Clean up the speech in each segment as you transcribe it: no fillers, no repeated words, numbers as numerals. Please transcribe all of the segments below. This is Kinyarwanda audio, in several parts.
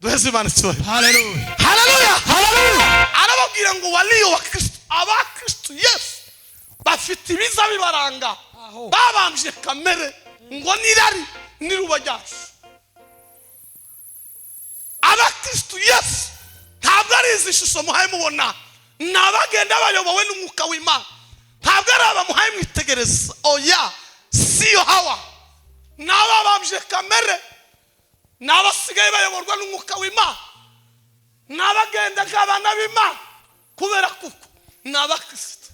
Duheze Imana icyubahiro. Haleluya. Haleluya. Haleluya. Arababwira ngo walio wa Kristo, aba Kristo Yesu bafite ibiza bibaranga. Aho. Babambye kamere ngo n'irari n'iruba ryacu. Abakristu Yesu ntabwo ari izi shusho muhaye mubona, ni abagenda bayobowe n'Umwuka w'Imana. Ntabwo ari aba muhaye mwitegereza, oya, siyo hawa. Ni ababambye kamere, ni abasigaye bayoborwa n'Umwuka w'Imana, ni abagenda nk'abana b'Imana kubera kuko ni abakristo.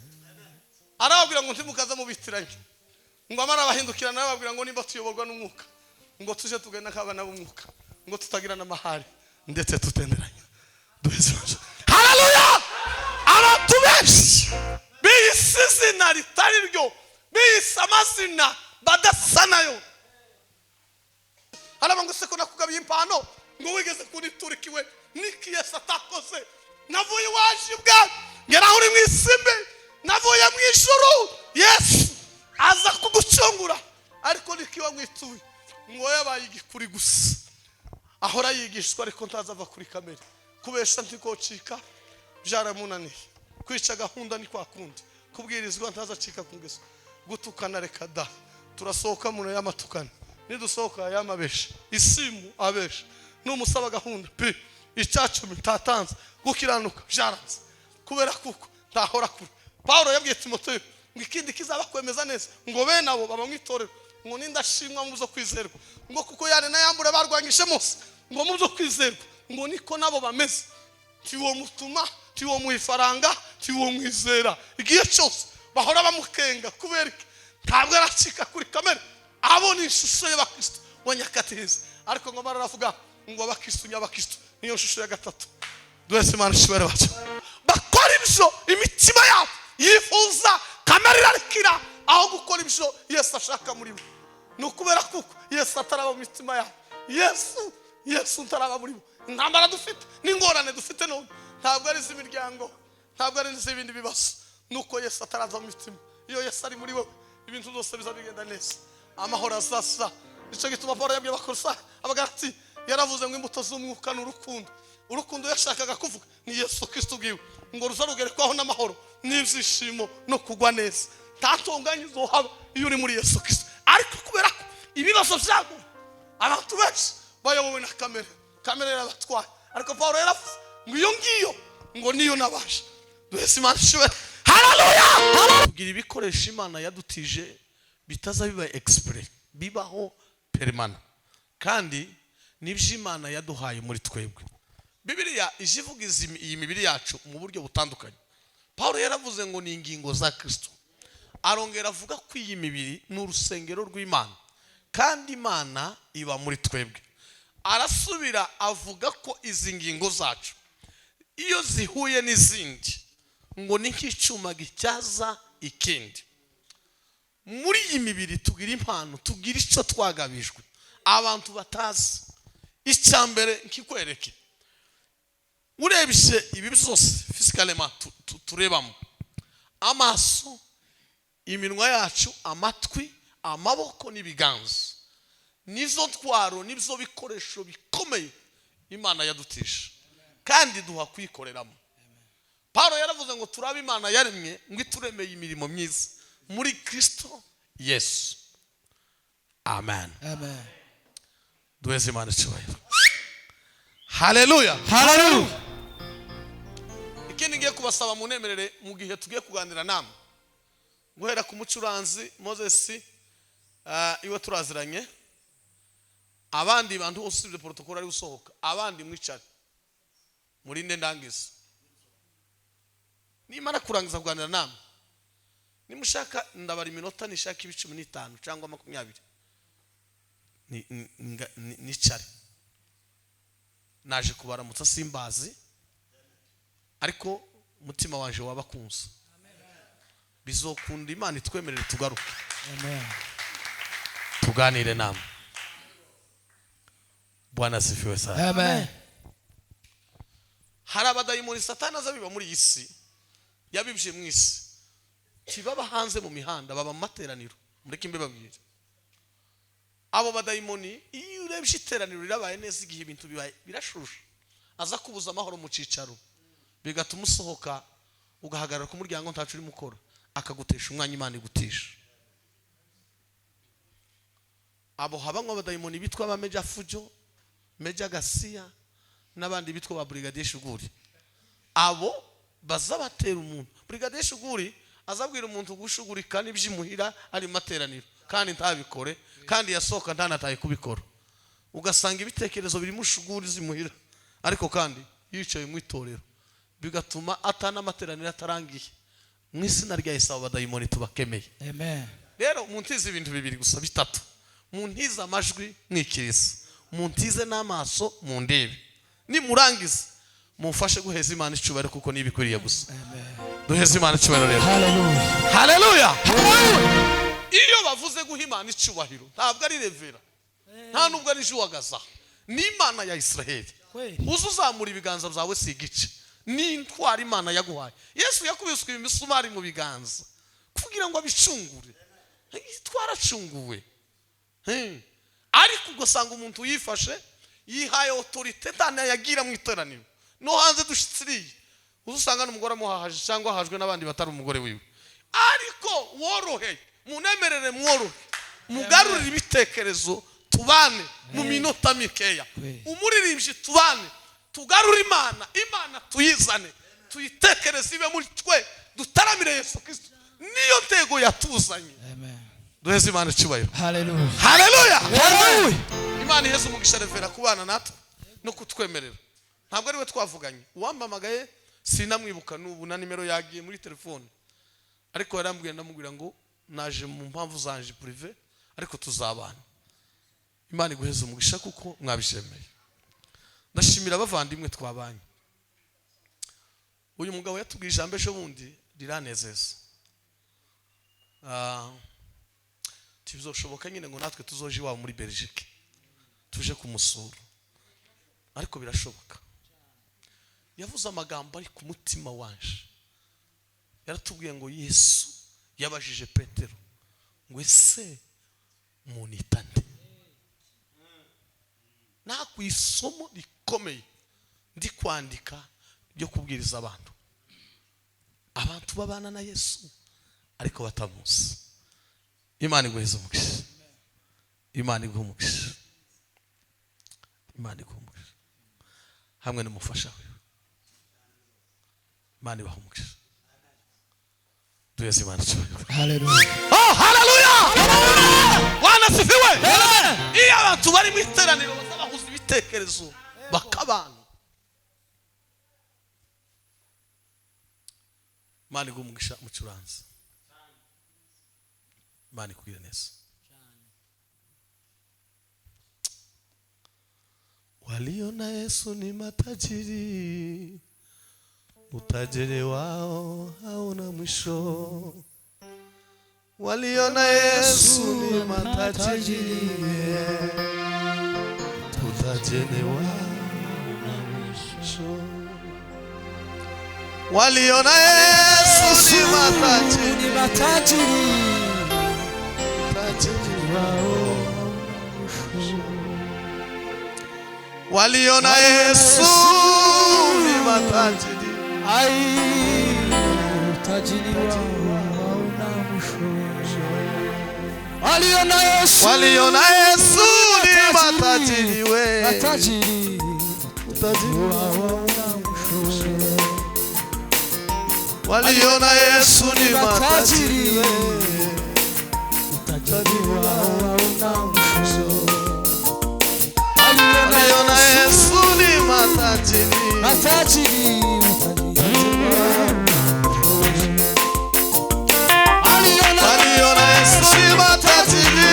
Arababwira ngo ntimukaze mubitiranye, ngo amara abahindukirana, arababwira ngo nimba tuyoborwa n'Umwuka, ngo tuje tugenda nk'abana b'umwuka, ngo tutagira n'amahari ndetse tutenderanya. Duheze. Haleluya. Abantu benshi biyise izina ritari ryo, biyise amazina badasa nayo. Haraba ngo se ko nakugabiye impano, ngo wigeze kuniturikiwe niki Yesu atakoze? Navuye iwaje ubwawe ngera aho uri mu isimbi, navuye mu ijuru, Yesu aza kugucungura, ariko niki wamwituye? Ngo yabaye igikuri gusa, ahora yigishwa ariko ntazava kuri kamere. Kubesha ntikocika, byaramunaniye. Kwica gahunda ni kwa kundi, kubwirizwa ntazacika ku ngeso. Gutukana reka da, turasohoka muno y'amatukana, nidusohoka yamabesha isimu abesha, numusaba gahunda pe icyacumi ntatanze, gukiranuka byaranze kubera kuko ntahora kure. Pawulo yabwiye Timoteyo ngo ikindi kizaba kwemeza neza, ngo bene abo baba mu itorero, ngo nindashimwa mu byo kwizerwa, ngo kuko Yane na Yambure barwanyije Mose ngo mu byo kwizerwa, ngo niko nabo bameze. Ntiwo mutuma, ntiwo muha ifaranga, ntiwo mwizera, igihe cyose bahora bamukenga. Kubera iki? Ntabwo aracika kuri kamere. Abo ni ishusho y'abakristo wa nyakatihizi. Ariko ngo baravuga ngo abakristo nyabakristo niyo shusho ya gatatu. Duhese Imana ishobora bacu bakora ibyo imitima yabo yifuza, kamere irarikira aho gukora ibyo Yesu ashaka muri bo. Ni ukubera kuko Yesu ataraba mu mitima yabo. Yesu ntaraba muri bo. Intambara dufite n'ingorane dufite none ntabwo ari iz'imiryango, ntabwo ari iz'ibindi bibazo, nuko Yesu ataraza mu mitima. Iyo Yesu ari muri wowe, ibintu byose biza bigenda neza, amahoro azaza. Nicyo gituma Paul yabwiye Abakolosayi, Abagalati, yaravuze ngo imbuto z'Umwuka ni urukundo. Urukundo yashakaga kuvuga ni Yesu Kristo ubwiwe, ngo ruza rugerekwaho n'amahoro n'ibyishimo no kugwa neza. Nta ntonganya izohaba iyo uri muri Yesu Kristo. Ariko kubera ko ibibazo byaguye, abantu benshi bayobowe na kamere, kamere yarabatwaye. Ariko Paul yaravuze ngo iyo ngiyo ngo niyo nabasha. Duhese Imana ishobora. Haleluya. Kugira ibikoresho Imana yadutije bitaza biba expiré, bibaho permanent, kandi nibyo Imana yaduhaye muri twebwe. Bibiliya ije ivuga iyi mibiri yacu mu buryo butandukanye. Paul yaravuze ngo ni ingingo za Kristo. Arongera avuga ko iyi mibiri ni urusengero rw'Imana kandi Imana iba muri twebwe. Arasubira avuga ko izi ngingo zacu iyo zihuye n'izindi ngo ni nk'icyuma gityaza ikindi. Muri iyi mibiri tugira impano, tugira icyo twagabijwe abantu batazi. Icya mbere nkikwereke, urebye ibi byose physiquement turebamo, amaso, iminwa yacu, amatwi, amaboko n'ibiganza, nizo ntwaro, nibyo bikoresho bikomeye Imana yadutisha kandi duha kuyikoreramo. Paul yaravuze ngo turabe Imana yaremye, ngo ituremeye imirimo myiza muri Kristo Yesu. Amen. Amen. Duheze Imana icyubahiro. Haleluya. Haleluya. Ikindi ngiye kubasaba, munemerere mu gihe tugiye kuganira namwe, guhera ku mucuranzi Moses, iwe turaziranye, abandi bantu bose usibye protocole ari gusohoka, abandi mwicare murinde ndangiza. Nimara kurangiza kuganira namwe, nimushaka ndabara iminota, nishaka ibi 15 cyangwa 20, nicare. Naje kubaramutsa, simbazi, ariko umutima waje wabakunze. Bizokunda Imana itwemerere tugaruke Amen. tuganire namwe. Bwana asifiwe sana. Amen. Hari abadayimoni Satani aza biba muri iyi si, yabibye mu isi, ntibaba hanze mu mihanda, baba mu materaniro. Mureke mbibabwire. Abo badayimoni iyo urebye iteraniro rirabaye neza, igihe ibintu bibaye birashusha, aza kubuza amahoro mu cyicaro, bigatuma usohoka ugahagarara ku muryango ntacu urimo ukora, akagutesha umwanya Imana igutisha. Abo habanywa abadayimoni bitwa ba Meja Fujo, Meja Gasiya n'abandi bitwa ba Brigadier Shuguri. Abo baza batera umuntu. Brigadier Shuguri azabwira umuntu gushugurika n'iby'imuhira ari mu materaniro, kandi ntabikore, kandi yasohoka ntanataye kubikora. Ugasanga ibitekerezo birimo shuguri zimuhira, ariko kandi yicaye mu itorero, bigatuma atana amateraniro atarangiye. Mu izina rya Yesu, abo badayimoni tubakemeye. Amen. Rero muntize ibintu bibiri gusa, bitatu: muntize amajwi mwikiriza, muntize n'amaso mundebe, nimurangiza mumfashe guheza Imana icyubahiro, kuko niba ikwiriye gusa. Amen. Duheze Imana icyubahiro rero. Hallelujah. Haleluya! Iyo bavuze guha Imana icyubahiro, ntabwo ari revera, nta nubwo ari juwagaza, ni Imana ya Israheli. Kweli. Uze uzamura ibiganza byawe, si igice, ni intwari Imana yaguhaye. Yesu yakubiswe imisumari mu biganza kugira ngo abicungure. Twaracunguwe. Ariko ugasanga umuntu yifashe, yihaye autorité ntanayagira mu iteraniro no hanze. Dushitsiriye uza usanga n'umugore amuhahaje cyangwa ahajwe n'abandi batari umugore wiwe. Ariko worohe, munemerere, mworohe, mugarurire ibitekerezo, tubane mu minota mikeya. Kweli. Umuririmbyi tubane, tugarure Imana, Imana tuyizane, tuyitekereze ibe muri twe, dutaramire Yesu Kristo, niyo ntego yatuzanye. Amen. Duheze Imana icyubahiro. Hallelujah. Haleluya! Hallelujah. Imana iheze umugisha revera kubana natwe no kutwemerera. Ntabwo ari we twavuganye, uwampamagaye sinamwibuka n'ubu, na nimero yagiye muri telefone, ariko yarambwiye, ndamubwira ngo naje mu mpamvu zanje privé, ariko tuzabana. Imana iguheze umugisha kuko mwabishemeye. Ndashimira abavandimwe twabanye. Uyu mugabo yatubwiye ijambo ejo bundi riranezeza. Tibizoshoboka nyine ngo natwe tuzoje iwabo muri Belgique tuje kumusura, ariko birashoboka. Yavuze amagambo ari ku mutima wanje. Yaratubwiye ngo Yesu yabajije Petero ngo: "Ese munita nde?" Nakuye isomo rikomeye ndi kwandika ryo kubwiriza abantu, abantu babana na Yesu ariko batamuzi. Imana iguheze umugisha, Imana iguhe umugisha, Imana iguhe umugisha hamwe n'umufasha wiwe. Imana ibaha umugisha. Duheze Imana icyubahiro. Hallelujah. Oh, haleluya! Bwana asifiwe! Iyo abantu bari mu iteraniro baza bahuza ibitekerezo, bakabana. Imana iguhe umugisha, mucuranzi. Imana ikugire neza. Walio na Yesu ni matajiri, utajiri wao hauna mwisho. Walio na Yesu ni matajiri, utajiri wao hauna mwisho. Walio na Yesu ni matajiri, Ni matajiri. Utajiri wao. Walio na Yesu ni matajiri. Ai, utajiri wao hauna mwisho. Walio na Yesu. Walio na Yesu ni matajiri we. Matajiri. Utajiri Wao hauna mwisho. Walio na Yesu ni matajiri we. Utajiri wao hauna mwisho. Walio na Yesu ni matajiri. Matajiri. Utajiri wao. Walio na Walio na Yesu ni matajiri.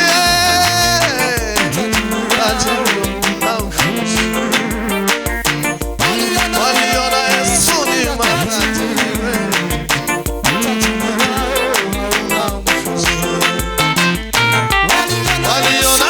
Utajiri wao. Walio na Yesu ni matajiri we. Walio na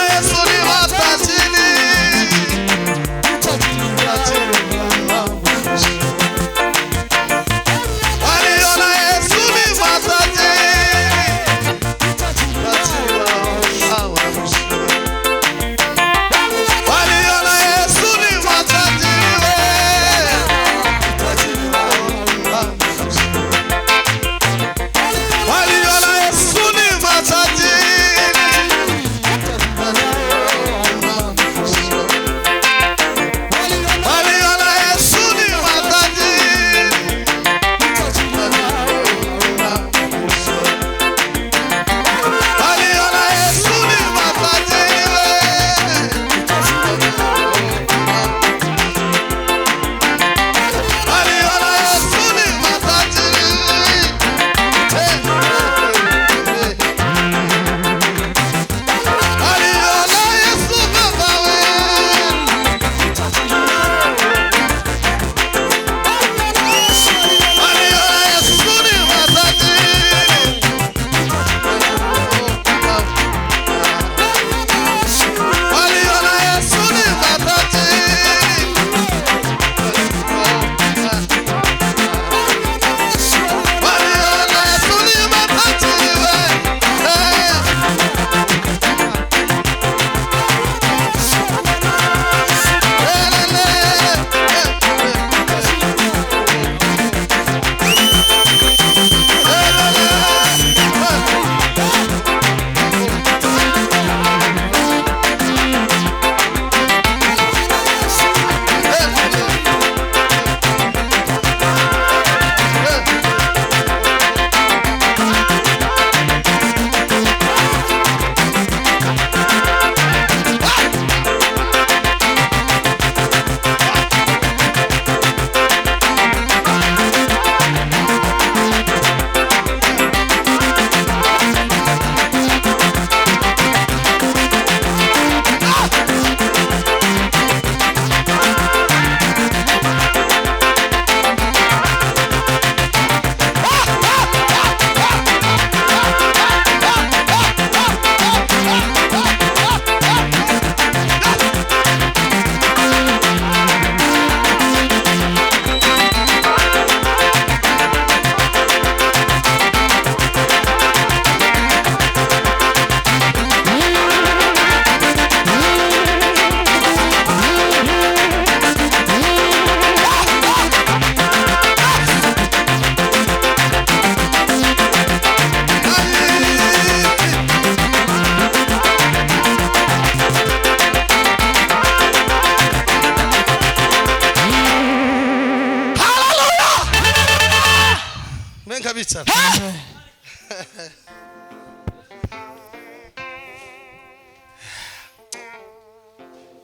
Nkabicara.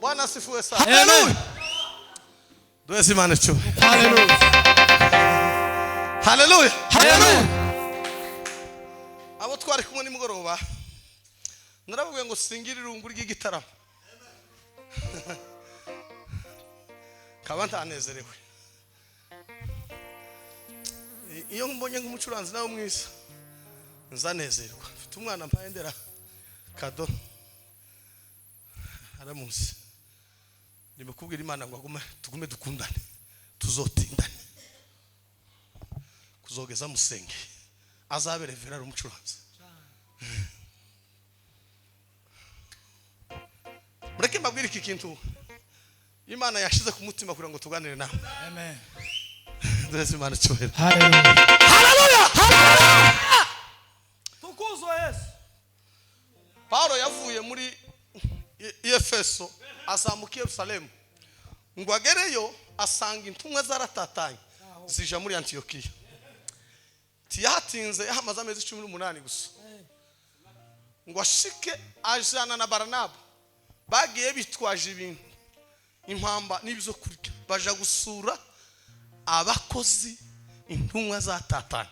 Bwana asifiwe sana. Amen. Duheze Imana icyubahiro. Hallelujah. Haleluya. Amen. Abo twari kumwe nimugoroba, narababwiye ngo singire irungu ry'igitaramo, kaba ntanezerewe. Iyo mbonye nk'umucuranzi nawe mwiza, nzanezerwa. Mfite umwana mpaye ndera kado, aramuzi. Ndimo kubwira Imana ngo agume, tugume dukundane, tuzotindane kuzogeza musenge azabe revera, ari umucuranzi. Mureke mbabwire iki kintu Imana yashize ku mutima kugira ngo tuganire nawe. Amen. Duheze Imana icyubahiro. Hallelujah. Haleluya. Tukuzwe Yesu. Paulo yavuye muri Efeso, azamuka i Yerusalemu, ngo agereyo asanga intumwa zaratatanye, zija muri Antiyokiya. Tiyahatinze, yahamaze amezi 18 gusa. Ngo ashike, ajana na Baranaba. Bagiye bitwaje ibintu, impamba n'ibyo kurya, baja gusura abakozi, intumwa zatatanye.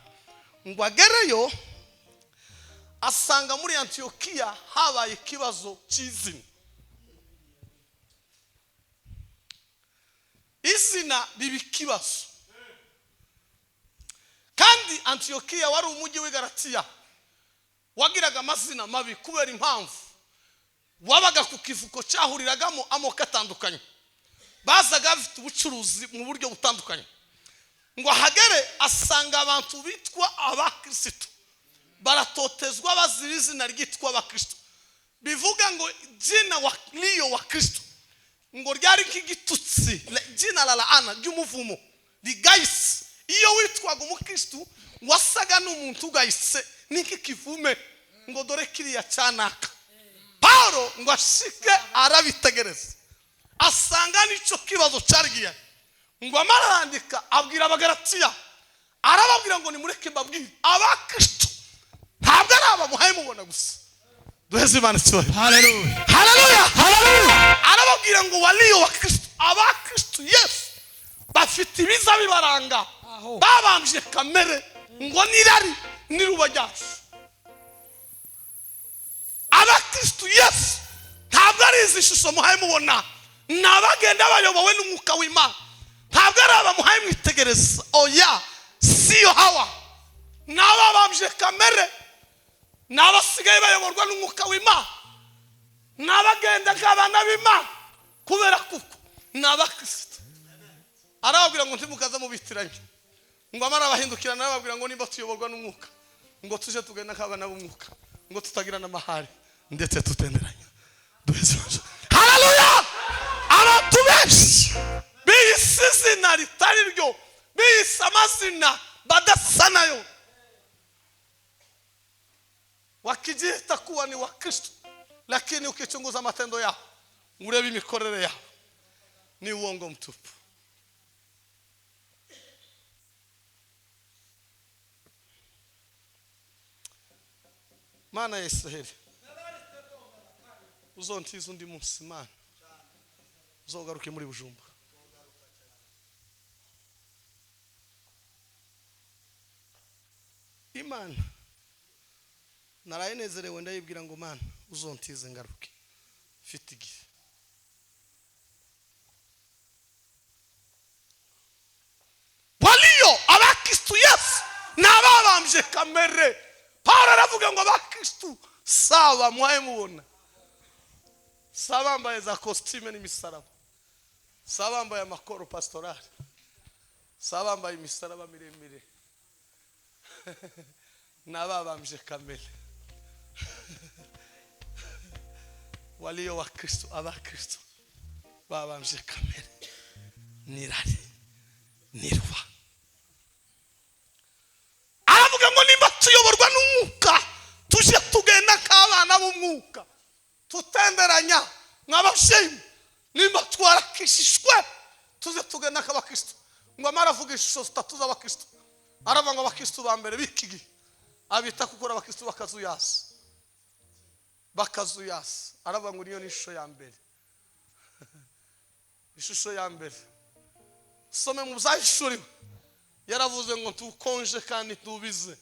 Ngo agereyo, asanga muri Antiyokiya habaye ikibazo cy'izina. Izina riba ikibazo. Kandi Antiyokiya wari umujyi w'i Galatiya wagiraga amazina mabi kubera impamvu wabaga ku kivuko cyahuriragamo amoko atandukanye, bazaga bafite ubucuruzi mu buryo butandukanye. Ngo ahagere, asanga abantu bitwa abakirisitu baratotezwa, bazira izina ryitwa abakristo. Bivuga ngo jina walio wa Kristo ngo ryari nk'igitutsi, jina la laana, ry'umuvumo, rigayise. Iyo witwaga umukristo, wasaga n'umuntu ugayise, ni nk'ikivume, ngo dore kiriya cyanaka. Paulo ngo ashike, arabitegereza, asanga n'icyo kibazo cyari gihari. Ngo amara arandika, abwira Abagaratiya, arababwira ngo nimureke mbabwire, abakristo ntabwo ari aba muhaye mubona gusa. Duheze Imana icyubahiro. Hallelujah. Haleluya. Hallelujah. Arababwira ngo walio wa Kristo, abakristo Yesu, bafite ibiza bibaranga. Aho. Babambye kamere, ngo n'irari n'iruba ryacu. Abakristo Yesu ntabwo ari izi shusho muhaye mubona, ni abagenda bayobowe n'umwuka w'Imana. Ntabwo ari aba muhaye mwitegereza, oya, siyo hawa. Ni ababambye kamere, ni abasigaye bayoborwa n'umwuka w'Imana, ni abagenda nk'abana b'Imana, kubera kuko ni abakristo. Arababwira ngo ntimukaze mubitiranye. Ngo amara abahindukirana, arababwira ngo nimba tuyoborwa n'umwuka, ngo tuje tugenda nk'abana b'umwuka, ngo tutagira n'amahari ndetse tutenderanya. Duheze. Haleluya. Abantu benshi biyise izina ritari ryo, biyise amazina badasa nayo, wakijiita kuwa ni Wakristo, lakini ukichunguza matendo yao, urebe imikorere yao, ni uongo mtupu. Mana ya Israheli, uzontiza undi munsi. Mana, uzogaruke muri Bujumbura. Imana naraye nezerewe, ndayibwira ngo Mana, uzontize ngaruke mfite igihe. Walio abakristu Yesu ni ababambye kamere. Paulo aravuga ngo abakristu saba muhaye mubona, si abambaye za kositime n'imisaraba, si abambaye amakoro pastorale, si abambaye imisaraba miremire, ni ababambye kamere. Walio wa Kristo, abakristo babambye kamere n'irari nirwa. Aravuga ngo nimba tuyoborwa n'umwuka, tujye tugenda nk'abana b'umwuka, tutenderanya nk'abasheyimu. Nimba twarakishijwe, tuze tugenda nk'abakristo. Ngo amara avuga ishusho zitatu z'abakristo. Aravuga ngo abakristo ba mbere b'iki gihe abita kukora abakristo bakazuyasi, bakazuyasi. Aravuga ngo niyo ni ishusho ya mbere, ishusho ya mbere. Some mu Byahishuriwe, yaravuze ngo ntukonje kandi ntubize,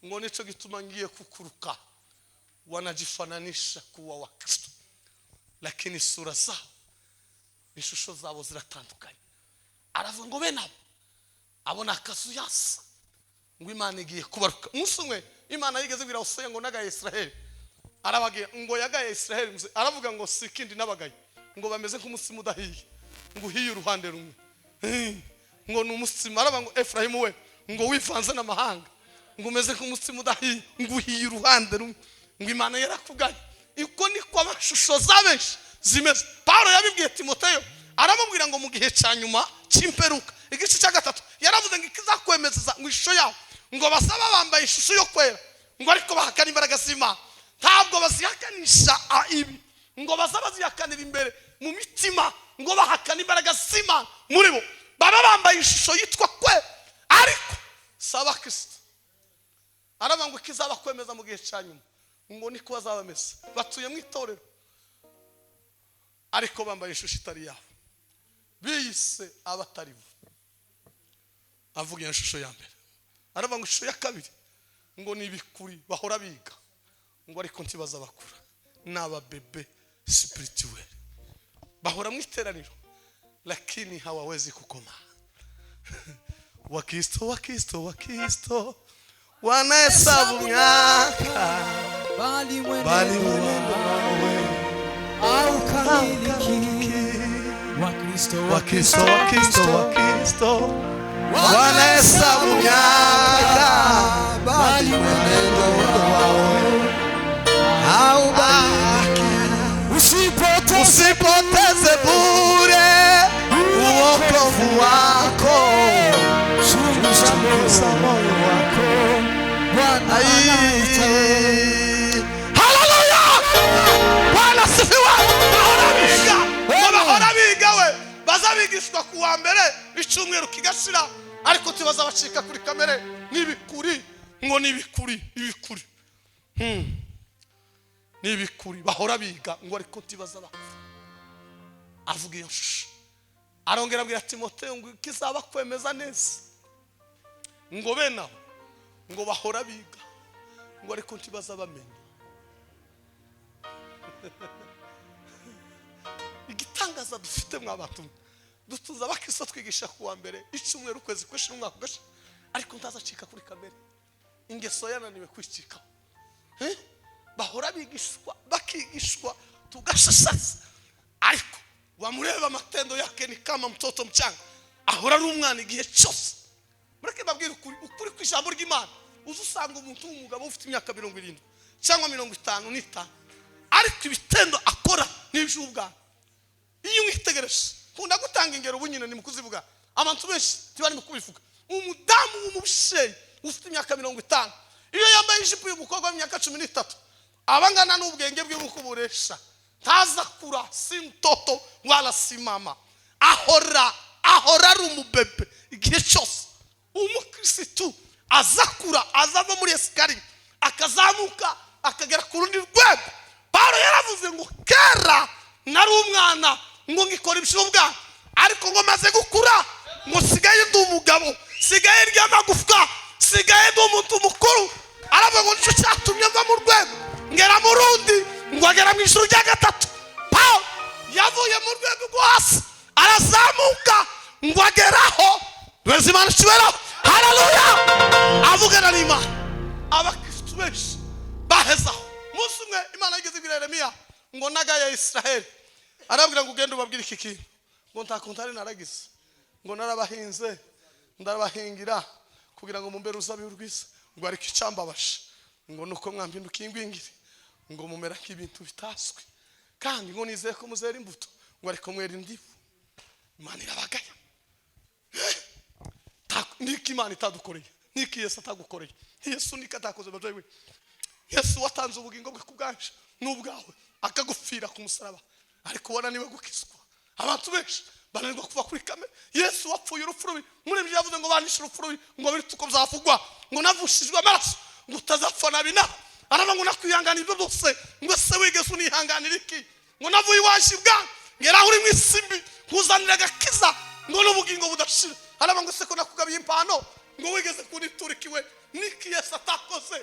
ngo nicyo gituma ngiye kukuruka. Wanajifananisha kuwa wa Kristo, lakini sura zabo, ishusho zabo ziratandukanye. Aravuga ngo bene abo, abo ni akazuyasi, ngo Imana igiye kubaruka. Umunsi umwe Imana yigeze ibwira Hoseya ngo nagaye Israheli, arababwira ngo yagaye Israheli mze, aravuga ngo si ikindi nabagaye, ngo bameze nk'umutsima udahiye, ngo uhiye uruhande rumwe. Ngo ni umutsima. Aravuga ngo Efurahimu we, ngo wivanze n'amahanga, ngo umeze nk'umutsima udahiye, ngo uhiye uruhande rumwe, ngo Imana yarakugaye. Uko niko amashusho za benshi zimeze. Pawulo yabibwiye Timoteyo, aramubwira ngo mu gihe cya nyuma cy'imperuka, igice cya 3, yaravuze ngo ikizakwemeza ngo ishusho yawo, ngo basaba bambaye ishusho yo kwera, ngo ariko bahakana imbaraga z'Imana. Ntabwo bazihakanisha ibi, ngo baza bazihakanira imbere mu mitima, ngo bahakana imbaraga z'Imana muri bo. Baba bambaye ishusho yitwa kwe, ariko si abakristo. Aravuga ngo ikizaba kwemeza mu gihe cya nyuma, ngo niko bazaba bameze, batuye mu itorero ariko bambaye ishusho itari yabo, biyise abatari bo. Avuga iyo shusho ya mbere. Aravuga ngo ishusho ya kabiri ngo ni ibikuri, bahora biga, ngo ariko ntibaza bakura, ni ababebe spirituel, bahora mu iteraniro lakini hawawezi kukoma. Wakristo, Wakristo, Wakristo wanahesabu miaka, bali bali mwenendo mwenendo wawe haukamiliki. Wakristo, Wakristo, Wakristo, Wakristo wanahesabu miaka, bali mwenendo wawe haubadiliki. Usipoteze usipoteze bure uokovu wako, chunguza chunguza moyo wako. Bwana anaita. Ai. Haleluya! Bwana sifiwe! Bahora biga, ngo bahora biga we, baza bigishwa ku wa mbere, icyumweru kigashira, ariko tibaza bacika kuri kamere. N'ibikuri, ngo n'ibikuri, ibikuri. N'ibikuri bahora biga, ngo ariko tibaza bapfa. Avuga iyo shusho, arongera abwira Timoteyo ngo kizaba kwemeza neza, ngo bene abo ngo bahora biga, ngo ariko ntibaza bamenya. Igitangaza dufite mwa bantu, dutuza abakristo twigisha ku wa mbere, icyumweru, ukwezi kwinshi, umwaka ugashira, ariko ntazacika kuri kamere, ingeso yananiwe kwicikaho. Bahora bigishwa, bakigishwa, tugashashaza, ariko wamureba amatendo yake ni kama mtoto mchanga, ahora ari umwana igihe cyose. Mureke mbabwire ukuri, ukuri kw'ijambo ry'Imana. Uza usanga umuntu w'umugabo ufite imyaka 70 cyangwa 55, ariko ibitendo akora ni iby'ubwana. Iyo umwitegereje, nkunda gutanga ingero, ubu nyine ni mu kuzivuga, abantu benshi ntibari mu kubivuga. Umudamu w'umubyeyi ufite imyaka 50, iyo yambaye ijipo y'umukobwa w'imyaka 13, aba angana n'ubwenge bwe bw'uko buresha. Ntaza kura, si mtoto wala si mama, ahora ari umubebe igihe cyose. Umukirisitu azakura, azava muri escalier, akazamuka, akagera ku rundi rwego. Pawulo yaravuze ngo kera nari umwana, ngo ngikora iby'ubwana, ariko ngo maze gukura, ngo sigaye ndi umugabo, sigaye ndya amagufwa, sigaye ndi umuntu mukuru. Aravuga ngo nicyo cyatumye mva mu rwego ngera mu rundi, ngo agera mu ijuru rya gatatu. Pawulo yavuye mu rwego rwo hasi, arazamuka, ngo ageraho duheze Imana ikiberaho. Haleluya! Avugana n'Imana. Abakristu benshi bahezaho. Umunsi umwe Imana yigeze ibwira Yeremiya ngo nagaya Israheli, arabwira ngo ugende ubabwire iki kintu, ngo nta kuntu ari naragize, ngo narabahinze, ndabahingira kugira ngo mumbere uruzabibu rwiza, ngo ariko icyambabaje ngo nuko mwampindukiye ingwingiri, ngo mumera nk'ibintu bitazwi, kandi ngo nizeye ko muzera imbuto, ngo ariko mwera indibu. Imana irabagaya. Niki Imana itadukoreye? Niki Yesu atagukoreye? Yesu niki atakoze, babyeyi we? Yesu watanze ubugingo bwe ku bwacu n'ubwawe, akagupfira ku musaraba, ariko wananiwe gukizwa. Abantu benshi Bananirwa kuva kuri kamere. Yesu wapfuye urupfu rubi, muri ibyo yavuze ngo banishe urupfu rubi, ngo birute uko byavugwa, ngo navushijwe amaraso ngo utazapfa nabi na aravuga ngo nakwihanganira ibyo byose, ngo se wigeze unihanganira iki? Ngo navuye iwaje ibwami, ngera aho uri mu isi mbi, nkuzanira agakiza ngo n'ubugingo budashira. Aravuga ngo se ko nakugabiye impano, ngo wigeze kuniturikiwe? Niki Yesu atakoze?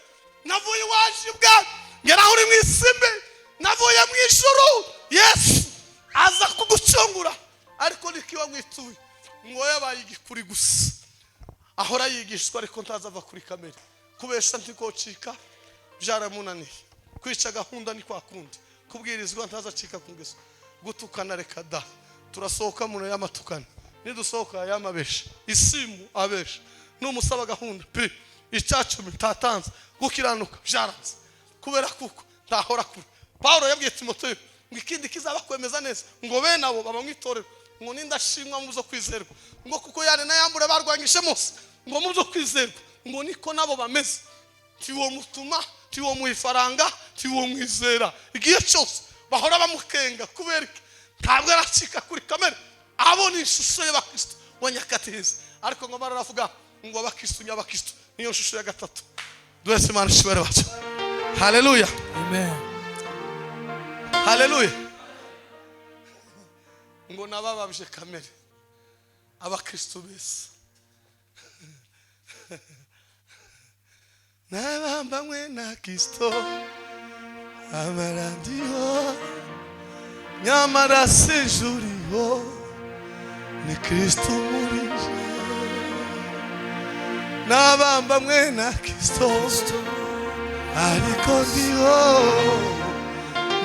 Navuye iwaje ibwami, ngera aho uri mu isi mbi, navuye mu ijuru, Yesu aza kugucungura, ariko niki wamwituye? Ngo yabaye igikuri gusa, ahora yigishwa ariko ntazava kuri kamere. Kubesha ntikocika, byaramunaniye. Kwica gahunda ni kwa kundi, kubwirizwa ntazacika ku ngeso. Gutukana reka da, turasohoka muno y'amatukana, nidusohoka yamabesha isimu abesha, numusaba gahunda pi icyacumi ntatanze, gukiranuka byaranze, kubera kuko ntahora kure. Pawulo yabwiye Timoteyo ngo ikindi kizaba kwemeza neza ngo bene abo baba mu itorero ngo nindashimwa mu byo kwizerwa, ngo kuko yane n'ayambure barwanyije Mose ngo mu byo kwizerwa, ngo niko nabo bameze. Ntiwomutuma, ntiwomuha ifaranga, ntiwomwizera, igihe cyose bahora bamukenga. Kubera iki? Ntabwo aracika kuri kamere. Abo ni ishusho y'abakristo wa nyakatihizi, ariko ngo baravuga ngo abakristo nyabakristo niyo shusho ya gatatu. Duhese Imana ishobora bacu. Haleluya! Amen. Haleluya! Ngo nabababje kamere, abakristo beza nabambanywe na Kristo, amarandiho nyamara sijuriho, ni Kristo muri je. Nabambanywe na Kristo, ariko ndiho,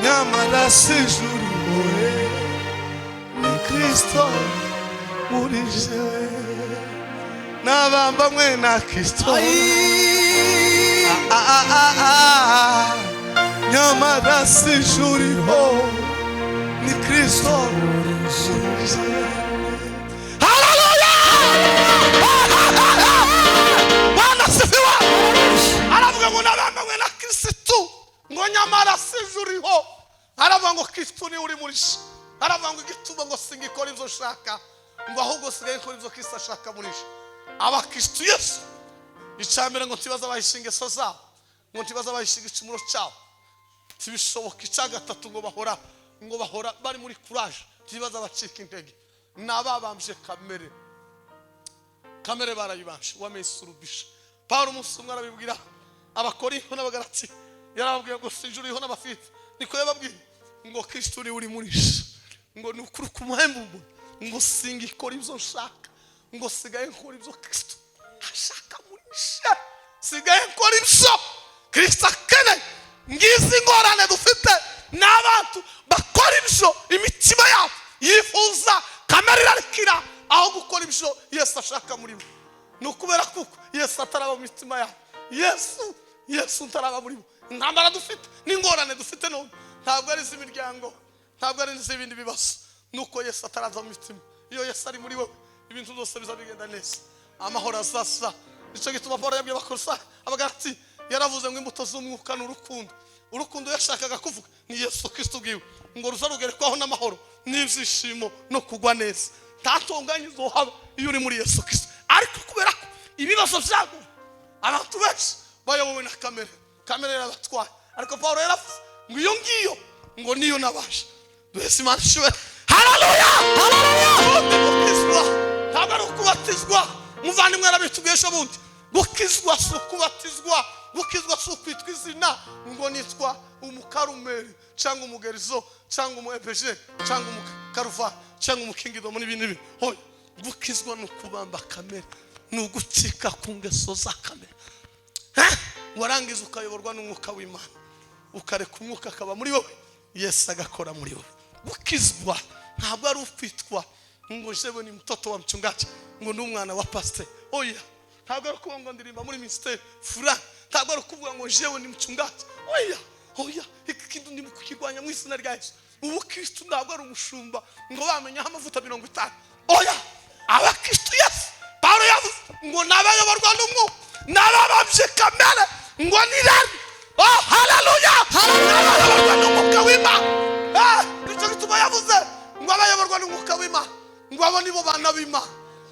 nyamara sijuriho, ni Kristo muri jewe. Nabambanywe na Kristo, ah, ah, ah, ah. Nyamara sijuriho, ni Kristo muri jewe. Haleluya! Bwana sifiwe! Aravuga ngo nabambanywe na Kristo, ngo nyamara sijuriho. Aravuga ngo Kristo niwe uri muri je. Aravuga ngo igituma ngo singikora ibyo nshaka, ngo ahubwo sigaye nkora ibyo Kristo ashaka muri je. Abakristo Yesu, icya mbere ngo ntibaza bahisha ingeso zabo, ngo ntibaza bahisha igicumuro cyabo, ntibishoboka. Icya gatatu ngo bahora bari muri courage, ntibaza bacika intege. Ni ababambye kamere, kamere barayibanje, wamesurubisha. Pawulo umunsi umwe arabibwira Abakorinto n'Abagalati, yarababwiye ngo sinjuriho n'abafite, niko yababwiye ngo Kristo uri uri muri je, ngo ni ukuri kumuhembu, ngo singikora ibyo nshaka, ngo sigaye nkora ibyo Kristo ashaka muri je, sigaye nkora ibyo Kristo akeneye. Ngizi ingorane dufite, ni abantu bakora ibyo imitima yabo yifuza, kamere irarikira aho gukora ibyo Yesu ashaka muri bo. Ni ukubera kuko Yesu ataraba mu mitima yabo, Yesu ntaraba muri bo. Intambara dufite n'ingorane dufite none ntabwo ari iz'imiryango, ntabwo ari iz'ibindi bibazo, ni uko Yesu ataraza mu mitima. Iyo Yesu ari muri wowe, ibintu byose biza bigenda neza, amahoro azaza. Nicyo gituma Paul yabwiye Abakorosa, Abagalati, yaravuze ngo imbuto z'umwuka ni urukundo. Urukundo yashakaga kuvuga ni Yesu Kristo ubwiwe, ngo ruza rugerekwaho n'amahoro n'ibyishimo no kugwa neza. Nta ntonganya izohaba iyo uri muri Yesu Kristo. Ariko kubera ko ibibazo byago, abantu benshi bayobowe na kamere, kamere yarabatwaye. Ariko Paul yaravuze ngo iyo ngiyo ngo niyo nabasha. Duhese Imana ishimwe. Haleluya! Ubundi gukizwa ntabwo ari ukubatizwa. Muvandimwe yarabitubwiye ejo bundi, gukizwa si ukubatizwa, gukizwa si ukwitwa izina ngo nitwa umukarumeri cyangwa umugerizo cyangwa umu epeje cyangwa umukaruvari cyangwa umukingidomo n'ibindi n'ibindi. Hoya, gukizwa ni ukubamba kamere, ni ugucika ku ngeso za kamere. Warangiza ukayoborwa n'umwuka w'Imana, ukareka umwuka akaba muri wowe, Yesu agakora muri wowe. Gukizwa ntabwo ari ukwitwa ngo jewe ni mtoto wa mchungaji, ngo ni umwana wa pasiteri. Oya, ntabwo ari ukuvuga ngo ndirimba muri ministère fulani, ntabwo ari ukuvuga ngo jewe ni mchungaji. Oya, oya, iki kintu ndi kukirwanya mu izina rya Yesu. Ubukristu ntabwo ari umushumba ngo bamenyeho amavuta 50. Oya, abakristu Yesu, Pawulo yavuze ngo n'abayoborwa n'umwuka n'ababambye kamere ngo nirari. Oh, haleluya! N'abayoborwa n'umwuka w'Imana. Nicyo gituma yavuze ngo abayoborwa n'umwuka w'Imana. Ngo abo nibo bana b'Imana,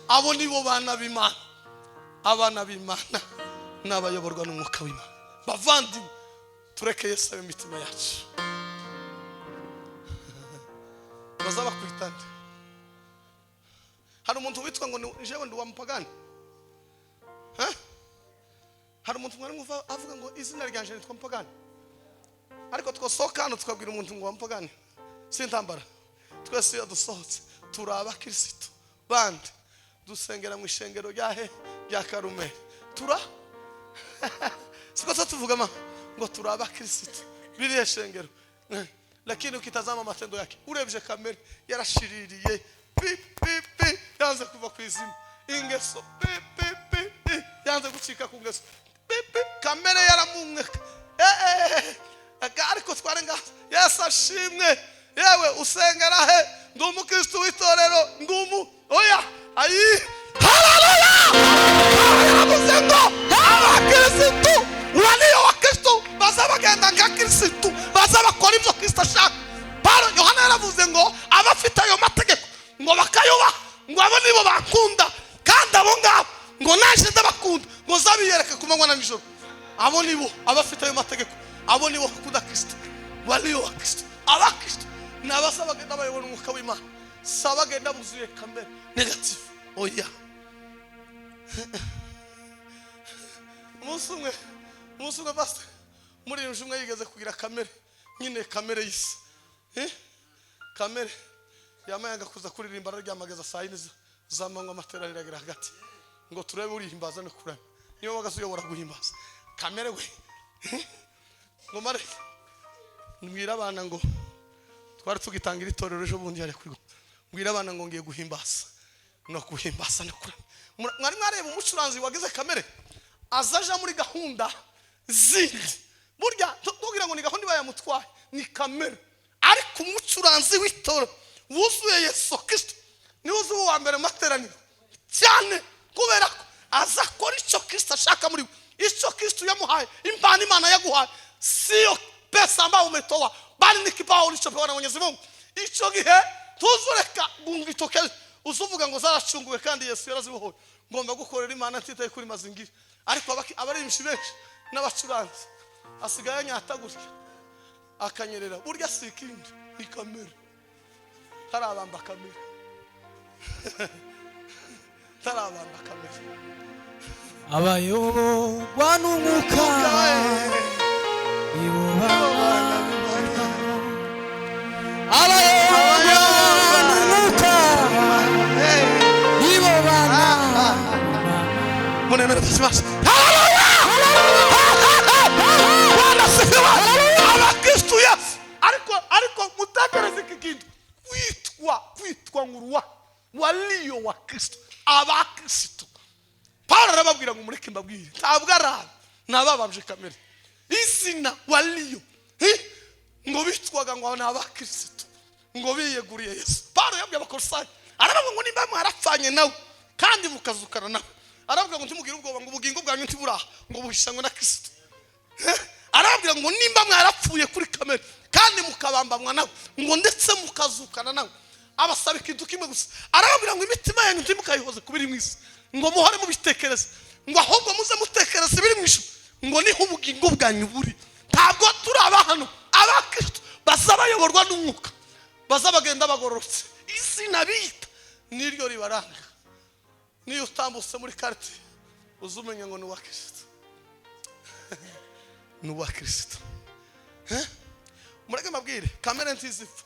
abo nibo bana b'Imana. Abana b'Imana ni abayoborwa n'Umwuka w'Imana. Bavandimwe, tureke Yesu abe imitima yacu. Bazaba kwitande. Hari umuntu witwa ngo ni jewe ndi wa mupagani. Ha? Hari umuntu mwari mwumva avuga ngo izina ryanje nitwa mupagani? Ariko twasohoka hano tukabwira umuntu ngo wa mupagani, si intambara. Twese iyo dusohotse turi abakirisitu bandi, dusengera mu ishengero ryahe? Rya Karumeli. Tura siko se tuvuga ma ngo turi abakirisitu biriya shengero? Lakini ukitazama matendo yake, urebye kamere yarashiririye, pi pi pi, yanze kuva ku izima, ingeso pi pi pi pi, yanze gucika ku ngeso pi pi, kamere yaramumwe. Eh, eh, eh, ariko twarenga. Yesu ashimwe. Yewe, usengera he? Ndi umukristo w'itorero, ndi umu oya. Ayi, haleluya! Yaravuze ngo abakirisitu walio wa Kristo baza bagenda nka Kirisitu, baza bakora ibyo Kristo ashaka. Paulo, Yohana yaravuze ngo abafite ayo mategeko ngo bakayubaha, ngo abo nibo bakunda, kandi abo ngabo ngo naje ndabakunda, ngo zabiyereka ku manywa na nijoro. Abo nibo abafite ayo mategeko, abo nibo bakunda Kristo, walio wa Kristo. Abakristo ni abaza bagenda bayobora Umwuka w'Imana, si abagenda buzuye kamere négative, oya. Umunsi umwe pastor umuririmbyi umwe yigeze kugira kamere nyine, kamere y'isi. Eh? Kamere yamayanga kuza kuririmba, araryamageza saa 4 z'amanywa, amateraniro agera hagati ngo turebe urihimbaza no kuramya, niba wagaze uyobora guhimbaza kamere we. Eh? Ngo mare mbwira abana ngo twari tugitangira itorero ejo bundi hariya kuri, mbwira abana ngo ngiye guhimbaza no guhimbaza no kuramya. Mwari mwareba umucuranzi wagize kamere aza aja muri gahunda zindi? Burya tugira ngo ni gahunda iba yamutwaye, ni kamere. Ariko umucuranzi w'itorero wuzuye Yesu Kristo niwe uzi uwa mbere mu materaniro cyane, kubera ko aza akora icyo Kristo ashaka muri we, icyo Kristo yamuhaye, impano Imana yaguhaye. Siyo pesa ambayo umetoa, bali ni kipawa ulichopewa na Mwenyezi Mungu. Icyo gihe tuzureka gungitoke uzuvuga ngo zaracunguwe kandi Yesu yarazibohoye, ngomba gukorera Imana ntitaye kuri mazingira. Ariko abaririmbyi benshi n'abacuranzi asigaye anyata gutya akanyerera. Burya si ikindi, ni kamere. Tarabamba kamere, tarabamba kamere. Abayoborwa n'Umwuka nibo bana. Abayoborwa n'Umwuka nibo bana. Munemere tusimashe. Bwana sifiwe. Abakristu Yesu. Ariko mutekereze iki kintu, kwitwa nguruwa walio wa Kristo, abakristo. Paulo arababwira ngo mureke mbabwire, ntabwo ari aba, ni ababambye kamere. Izina walio, ngo bitwaga ngo ni abakristo, ngo biyeguriye Yesu. Paulo yabwiye Abakolosayi, aravuga ngo nimba mwarapfanye nawe kandi mukazukana nawe, aravuga ngo ntimugire ubwoba, ngo ubugingo bwanyu ntiburaha, ngo buhishanywe na Kristo. Arababwira ngo nimba mwarapfuye kuri kamere kandi mukabambamwa nawe, ngo ndetse mukazukana nawe, abasaba ikintu kimwe gusa. Arababwira ngo imitima yanyu ntimukayihoze ku biri mu isi, ngo muhore mubitekereza, ngo ahubwo muze mutekereza ibiri mu ijuru, ngo niho ubugingo bwanyu buri. Ntabwo turi aba hano. Abakristo baza bayoborwa n'Umwuka, baza bagenda bagororotse. Izina bita niryo ribaranga. Niyo utambutse muri quartier, uza umenya ngo ni uwa Kristo, ni uwa Kristo. Eh? Mureke mbabwire, kamere ntizipfa.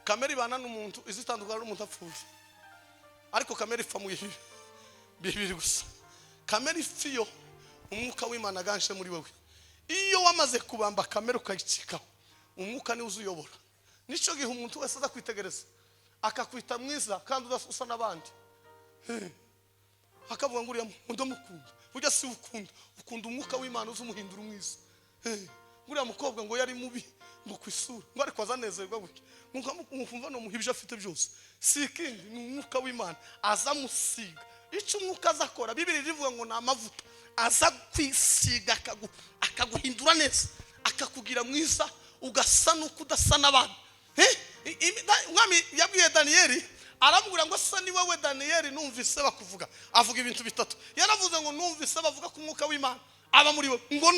Kamere ibana n'umuntu, izitandukana n'umuntu apfuye. Ariko kamere ipfa mu bihe bibiri gusa. Kamere ipfa iyo Umwuka w'Imana aganje muri wowe. Iyo wamaze kubamba kamere ukayicikaho, Umwuka niwe uzuyobora. Nicyo gihe umuntu wese aza kwitegereza akakwita mwiza kandi usa n'abandi. Akavuga ngo uriya muntu ndamukunda. Burya si ukunda, ukunda Umwuka w'Imana uza umuhindura umwiza. Uriya mukobwa ngo yari mubi ngo ku isura, ngo ariko azanezerwa gutya, nkumva nomuha ibyo afite byose. Si ikindi, ni Umwuka w'Imana aza amusiga. Icyo Umwuka aza akora, Bibiri rivuga ngo ni amavuta aza kwisiga, akaguhindura neza, akakugira mwiza, ugasa n'uko udasa n'abandi. Eh? Umwami yabwiye Daniyeli, aramubwira ngo: "Asa ni wowe Daniyeli numvise bakuvuga?" Avuga ibintu bitatu. Yaravuze ngo: "Numvise bavuga ko umwuka w'Imana aba muri we," ngo